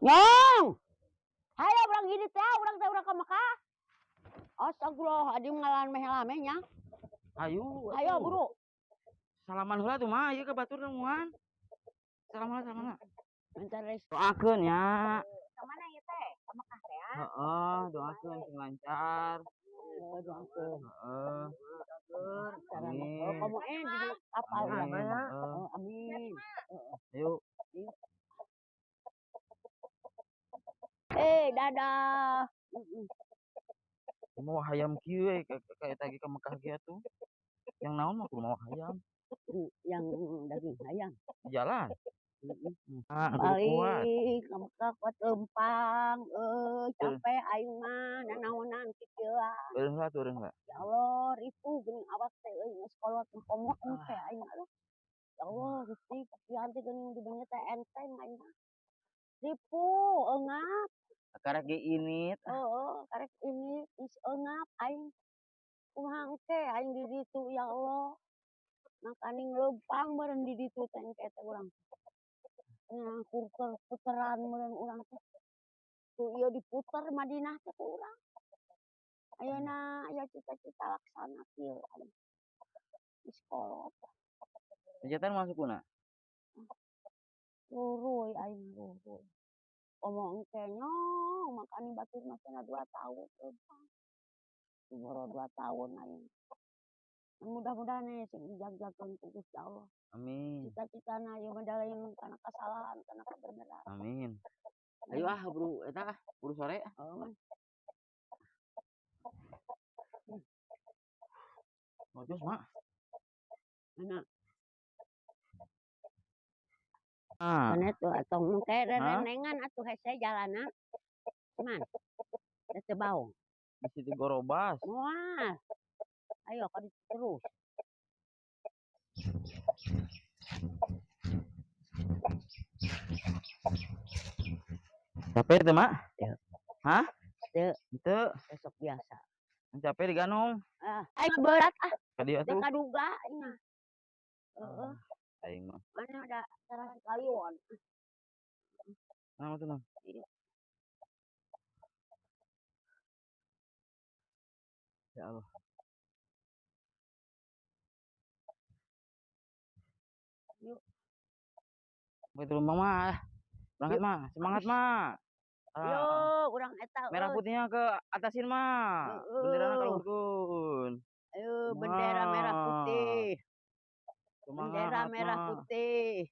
Nyong. Hayo urang gini teh, urang teh urang ka Mekah. Astagfirullahaladzim, ngalan meh lame nya. Ayo. Ayo buru. Salaman heula tuh mah, ieu ka batur nemuan. Salam heula, salam heula. Bentar res. Doakeun ya. Ka mana ieu teh? Ka Mekah teh ya. Heeh, doakeun sing lancar. Heeh, doakeun. Heeh. Amin. Kamu di kapal urang. Amin. Heeh, amin. Ayo. Eh, dadah. Mau hayam kieu we kayak tadi ke Mekah ge atuh. Yang naon mah kudu mawa hayam. Yang daging hayam. Di jalan. Ah, kudu kuat. Balik ka Mekah kuat lempang, euy, capek aing mah nanaonan kikieuan. Eureun heula tuh, eureun heula. Ya Allah, ripuh geuning awak teh euy, geus kolot komo teh aing aduh. Ya Allah, Gusti, kikieuan teh geuning dibeungeut teh enteng aing mah. Ripuh, eungap. Karek ge init. Heeh, karek ini geus eungap aing. Kumaha engke aing di ditu ya Allah. Makaning leumpang meureun di ditu teh engke teh urang. Nah, puter-puteran meureun urang teh. Tuh ieu diputer Madinah teh ku urang. Ayeuna aya cita-cita laksana kieu aing. Geus kolot. Kegiatan masuk kuna. Ruruy aing ruruy. Komo engke nyong makaning batur mah cenah 2 tahun leumpang. Boro 2 tahun aing. Mudah-mudahan sing dijaga-jagakeun ku Gusti Allah. Amin. Cita-citana ieu mah da lain kana kesalahan, kana kebenaran. Amin. Ayo ah, buru eta ah, buru sore ah. Oh, man. Bagus, Mak. Mana? Ah. Mana tuh atau engke rerenengan atuh hese jalana. Man. Teu baong. Di situ gorobas. Moal. Ayo ka ditu terus. Capek teh, Mak? Teu. Hah? Teu. Teu. Besok biasa. Capek diganong. Ah, aing berat ah. Ka dieu Teu atuh. kaduga aing mah. Heeh. Aing mah. Mana ada cara sekalian. Nah, tenang. Iya. Ya Allah. Yuk. Betul, Mama. Berangkat, Yuk. Ma. Semangat, Ma. Ah. Yuk, urang eta, Merah euy. putihnya ke atasin, Ma. Heeh. Benderana kaluhurkeun. Ayo, bendera merah putih. Semangat, Bendera merah Ma. putih.